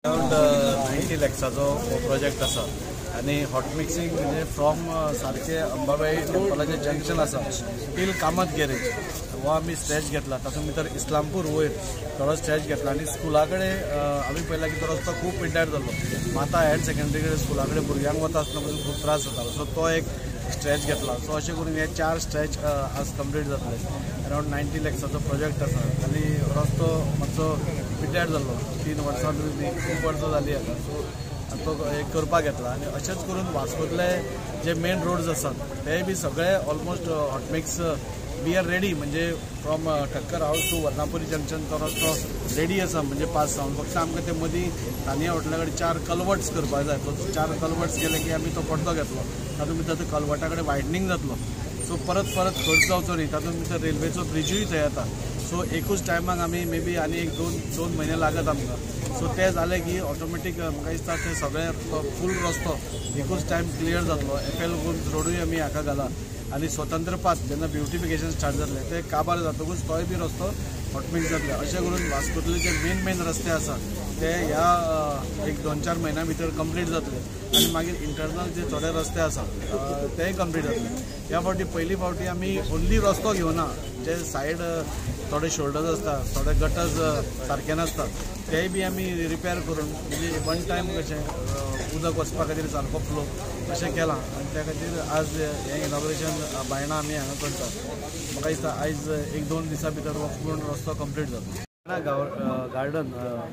Around 90 लॅक्साचो हो project आसा आनी हॉट मिक्सिंग म्हणजे फ्रॉम सारके अंबाबाई टेम्पलाचें जंक्शन आसा टील कामत गॅरेज हो आमी स्ट्रेच घेतला. तातूंत भितर इस्लामपूर वयर थोडो स्ट्रेच घेतला आनी स्कुला कडेन आमी पळयला की तो रस्तो खूब पिड्ड्यार जाल्लो. माता हायर सेकंडरी कडेन स्कुला कडेन भुरग्यांक वता आसतना पसून खूब त्रास जातालो. सो तो एक स्ट्रेच घेतला. सो अशें करून हे 4 स्ट्रेच आज कंप्लीट जातले. अरावंड 90 लॅक्साचो प्रोजेक्ट आसा आनी रस्तो मातसो पिड्ड्यार जाल्लो 3 वर्सां खूब वर्सां जाली आतां. सो तो एक करपाक घेतला आनी अशेंच करून वास्कोतले जे मेन रोड्स आसात ते बी सगळे almost hot mix we are ready. म्हणजे from Thakkar house to Varnapuri junction तो रस्तो रेडी आसा म्हणजे पास जावन फक्त आमकां ते मदीं तानिया हॉटेला कडेन 4 कलवर्ट्स करपाक जाय. तो 4 कलवर्ट्स केले की आमी तो पड्डो घेतलो. तातूंत भितर तो कलवर्टा कडेन वायडनींग जातलो. सो परत परत खर्च जावचो न्ही. तातूंत भितर रेल्वेचो ब्रिजूय थंय येता. सो एकूच टायमाक आमी मे बी आनी एक 2 म्हयने लागत आमकां. सो ते जाले की ऑटोमॅटीक म्हाका दिसता ते सगळे फूल रस्तो एकूच टायम क्लियर जातलो. एफ एल गोम्स रोडूय आमी हाका घाला आनी स्वतंत्र पाथ जेन्ना ब्युटिफिकेशन स्टार्ट जातलें ते काबार जातकूच तोय बी रस्तो हॉटमिक्स जातले. अशें करून वास्कोतले जे मेन मेन रस्ते आसा ते ह्या एक 2-4 म्हयन्या भितर कंप्लीट जातले आनी मागीर इंटरनल जे थोडे रस्ते आसा तेय कंप्लीट जातले. ह्या फावटी पयली फावटी आमी ओन्ली रस्तो घेवना, जे सायड थोडे शोल्डर्स आसता, थोडे गटर्स सारके नासता तेय बी आमी रिपेर करून म्हणजे वन टायम कशें उदक वचपा खातीर सारको फ्लो अशें केलां आनी त्या खातीर आज हें इनॉग्रेशन बायणा आमी हांगा करतात. म्हाका दिसता आयज 1-2 दिसां भितर हो पूर्ण रस्तो कंप्लीट जातलो. Garden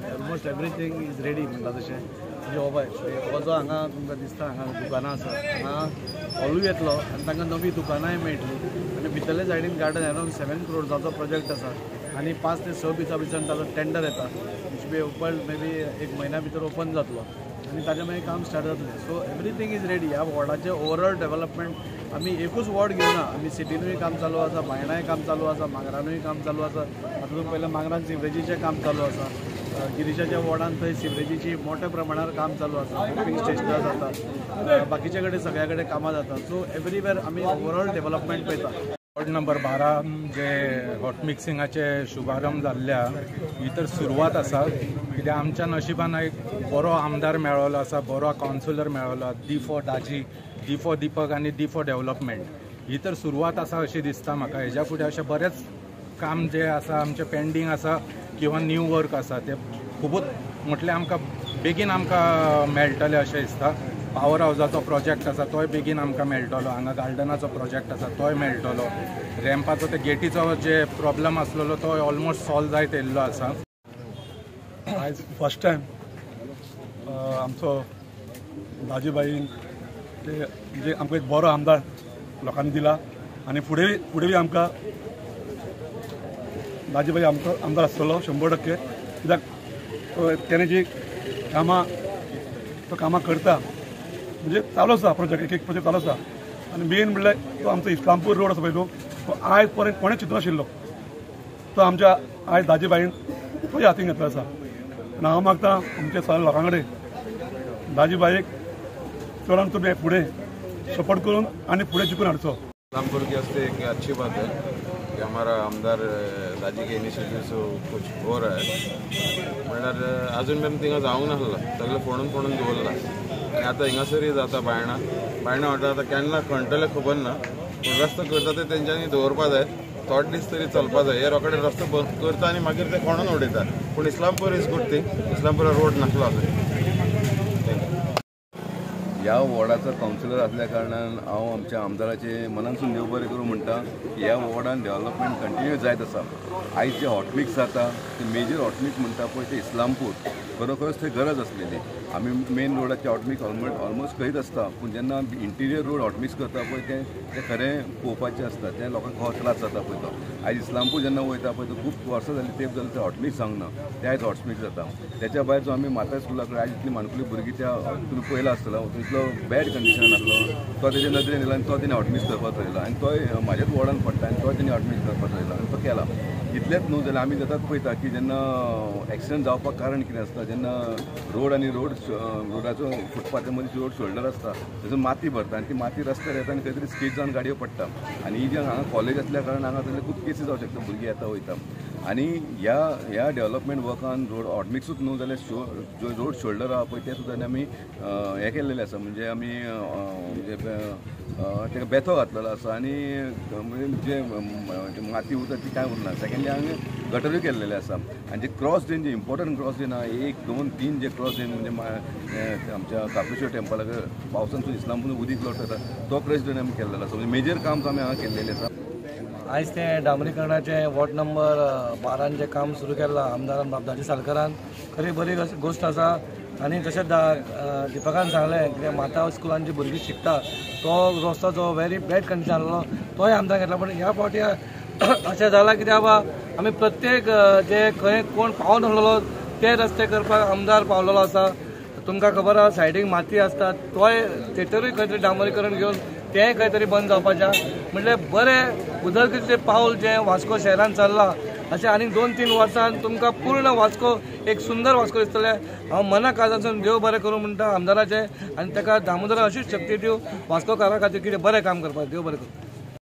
almost everything is ready म्हणटा तशें. म्हणजे हो पळय हो जो हांगा तुमकां दिसता हांगा दुकानां आसा हांगा हॉलूय येतलो आनी तांकां नवी दुकानांय मेळटली. आनी भितरले सायडीन गार्डन अरावंड 7 क्रोर्साचो प्रोजेक्ट आसा आनी 5 ते 6 दिसां भितर ताचो टेंडर येता which be open maybe 1 म्हयन्या भितर ओपन जातलो आनी ताजे मागीर काम स्टार्ट जातलें. So everything is ready. ह्या वॉर्डाचें ओवरऑल डेवलपमेंट आमी एकूच वॉर्ड घेवना, आमी सिटीनूय काम चालू आसा, बायणाय काम चालू आसा, मांगरानूय काम चालू आसा. आतां पयलें मांगरान सिवरेजीचें काम चालू आसा, गिरीशाच्या वॉर्डान थंय सिवरेजीची मोठ्या प्रमाणार काम चालू आसा, पंपिंग स्टेशनां जाता, बाकीचे कडेन सगळ्या कडेन कामां जाता. सो एवरीवेर आमी ओवरऑल डेवलपमेंट पळयता. वॉर्ड नंबर 12 जे हॉट मिक्सिंगाचे शुभारंभ जाल्ल्या ही तर सुरवात आसा. कित्याक आमच्या नशिबान एक बरो आमदार मेळ्ळो आसा, बरो कावन्सिलर मेळ्ळो, D for Daji, D for Deepak आनी डी फॉर डेवलपमेंट. ही तर सुरवात आसा अशी दिसता म्हाका. हेज्या फुडें अशें बरेंच काम जें आसा आमचें पेंडींग आसा किंवा न्यू वर्क आसा तें खुबूच म्हटल्यार आमकां बेगीन आमकां मेळटलें अशें दिसता. पावर हावजाचो प्रोजेक्ट आसा तोय बेगीन आमकां मेळटलो, हांगा गार्डनाचो प्रोजेक्ट आसा तोय मेळटलो, रॅम्पाचो ते गेटीचो जे प्रॉब्लम आसलेलो तोय ऑलमोस्ट सॉल्व जायत येयल्लो आसा. आयज फर्स्ट टायम आमचो दाजीबाईन ते म्हणजे आमकां एक बरो आमदार लोकांनी दिला आनी फुडें फुडें बी आमकां दाजीबाई आमचो आमदार आसतलो 100%. कित्याक तेणें जी कामां तो कामां करता म्हणजे चालू आसा प्रोजेक्ट, एक एक प्रोजेक्ट चालू आसा. आनी मेन म्हणल्यार तो आमचो इस्लामपूर रोड आसा पळय तो आयज पर्यंत कोणें चिंतनाशिल्लो, तो आमच्या आयज दाजीबाईन तोय हातीन घेतलो आसा. आनी हांव मागता आमच्या सगळ्या लोकां कडेन दाजीबाईक चडान तुमी फुडें सपोर्ट करून आनी फुडें जिखून हाडचो. इस्लामपुर के वास्ते एक अच्छी बात है कि हमारा आमदार दाजी के इनिशिएटिव से कुछ हो रहा है. म्हणल्यार अजून मेरेन थिंगा जावंक नासला, सगळें फोणून फोणून दवरला आनी आतां हिंगासरूय जाता बायणा बायणा वाठार आतां केन्ना खणटलें खबर ना, पूण रस्तो करता ते तेंच्यांनी दवरपा जाय, थोडे दीस तरी चलपा जाय. हे रोखडे रस्तो करता आनी मागीर ते खणून उडयता. पूण Islampur is good thing, इस्लामपूरा road नासलो अजून. ह्या वॉर्डाचो कावन्सिलर आसल्या कारणान हांव आमच्या आमदाराचे मनानसून देव बरें करूं म्हणटा. ह्या वॉर्डान डेवलपमेंट कंटिन्यू जायत आसा. आयज जे हॉटमिक्स जाता ते मेजर हॉटमिक्स म्हणटा पळय ते इस्लामपूर खरोखरच थंय गरज आसलेली. आमी मेन रोडाचे हॉटमिक्स ऑलमोस्ट करीत आसता, पूण जेन्ना इंटिरियर रोड हॉटमिक्स करता पळय तें खरें पळोवपाचें आसता, तें लोकांक खरो त्रास जाता पळय तो. आयज इस्लामपूर जेन्ना वयता पळय तो खूब वर्सां जालीं तेंप जालें थंय हॉटमिक्स जावंक ना, तें आयज हॉटमिक्स जाता. तेच्या भायर जो आमी माता स्कुला कडेन आयज इतली माणकुली भुरगीं त्या तुमी पळयला आसतलो, इतलो बॅड कंडिशनान आसलो तो तेजे नदरेन येयला आनी तो तेणी हॉटमिक्स करपाक थरयला आनी तोय म्हाज्याच वॉर्डान पडटा आनी तोय तेणी हॉटमिक्स करपाक थरयला आनी तो केला. इतलेंच न्हू जाल्यार आमी जातात पळयता की जेन्ना एक्सिडंट जावपाक कारण कितें आसता, जेन्ना रोड आनी रोडाचो फुटपाथा मदीं रोड शोल्डर आसता थंयसर माती भरता आनी ती माती रस्त्यार येता आनी खंय तरी स्कीड जावन गाडयो पडटा. आनी ही जी हांगा कॉलेज आसल्या कारणान हांगा थंय खूब केसी जावं शकता, भुरगीं येता वयता. आनी ह्या ह्या डेवलपमेंट वर्कान रोड हॉटमिक्सूच न्हू जाल्यार जो रोड शोल्डर आहा पळय ते सुद्दां आमी हें केल्लेलें आसा, म्हणजे आमी म्हणजे ताका बेथो घातलेलो आसा आनी म्हणजे जे माती उरता ती कांय उरना. सेकेंडली आमी गटरूय केल्लेले आसा आनी जे क्रॉस ड्रेन जे इम्पॉर्टंट क्रॉस ड्रेन आहा 1 2 3 जे क्रॉस ड्रेन म्हणजे आमच्या कापेश्वर टेम्पला पावसान सुद्दां इस्लामपूर उदीक लोट जाता तो क्रॉस ड्रेन आमी केल्लेलो आसा. म्हणजे मेजर काम आमी हांगा केल्लेलें आसा. आयज तें डांबरीकरणाचें वॉर्ड नंबर 12 जें काम सुरू केलां आमदारान बाब दाजी सालकारान, खरी बरी गोश्ट आसा. आनी तशेंच दिपकान सांगलें कित्याक माता स्कुलान जी भुरगीं शिकता तो रस्तो जो व्हेरी बॅड कंडिशन आसलो तोय आमदार घेतला. पूण ह्या फावटी अशें जालां कित्याक बाबा आमी प्रत्येक जे खंय कोण पावनासलेलो ते रस्ते करपाक आमदार पावलेलो आसा. तुमकां खबर आसा सायडीक माती आसता तोय थेटरूय खंय तरी डांबरीकरण घेवन तेंय खंय तरी बंद जावपाचें. म्हणल्यार बरें उदरगतीचें पावल जें वास्को शहरान चल्लां अशें आनीक 2-3 वर्सान तुमकां पूर्ण वास्को एक सुंदर वास्को दिसतलें. हांव मना काळजासून देव बरें करूं म्हणटा आमदाराचें आनी ताका दामोदरा अशीच शक्ती दिवं वास्कोकारा खातीर कितें बरें काम करपाक. देव बरें करूं.